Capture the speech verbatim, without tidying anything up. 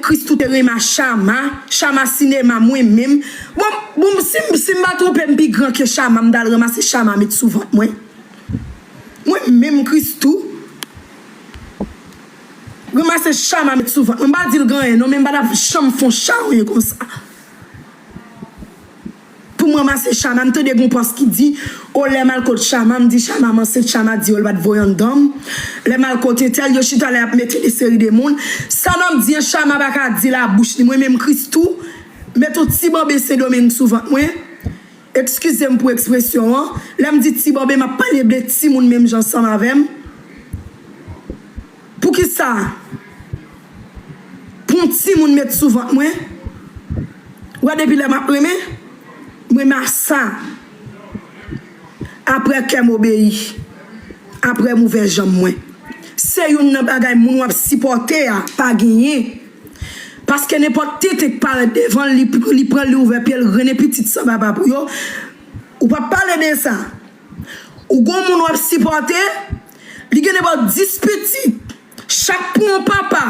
Christoo te renmen a Chama, Chama sinema mwen menm. Bon, bon si, si m pa twonpe m pi gran ke Chama, m t al ranmase Chama met sou vant mwen. Mwen menm Christoo. Ranmase Chama met sou vant mwen. M pa di l gen anyen non, men m pa t ap janm fè yon charyen konsa. Pou m ranmase Chama, m tande gon pòs ki di, o lè m al kot Chama, m di Chama m ansent, Chama di yo l pa t voye anndan m. Lè m al kot entèl, yo chita la y ap mete de seri de moun. Sa m ap di an, Chama pa ka di l a bouch li. Mwen menm Christoo, met yon ti banben Sendomeng sou vant mwen. Eskize m pou ekspresyon an. Lè m di ti banben, m ap pale de timoun menm jan ansanm avè m. Poukisa? Pou yon timoun met sou vant mwen? Wè depi lè m ap renmen? M renmen a sa. Aprè kè m obeyi. Aprè m ouvè janm mwen. Se youn nan bagay moun w ap sipòte a pa genyen. Paske nenpòt tenten k parèt devan l, li, li pran l, li ouvè pye l, grennen pitit san papa pou yo. Ou p ap pale de sa. Ou gon moun w ap sipòte, li gen nenpòt dis pitit. Chak pou yon papa,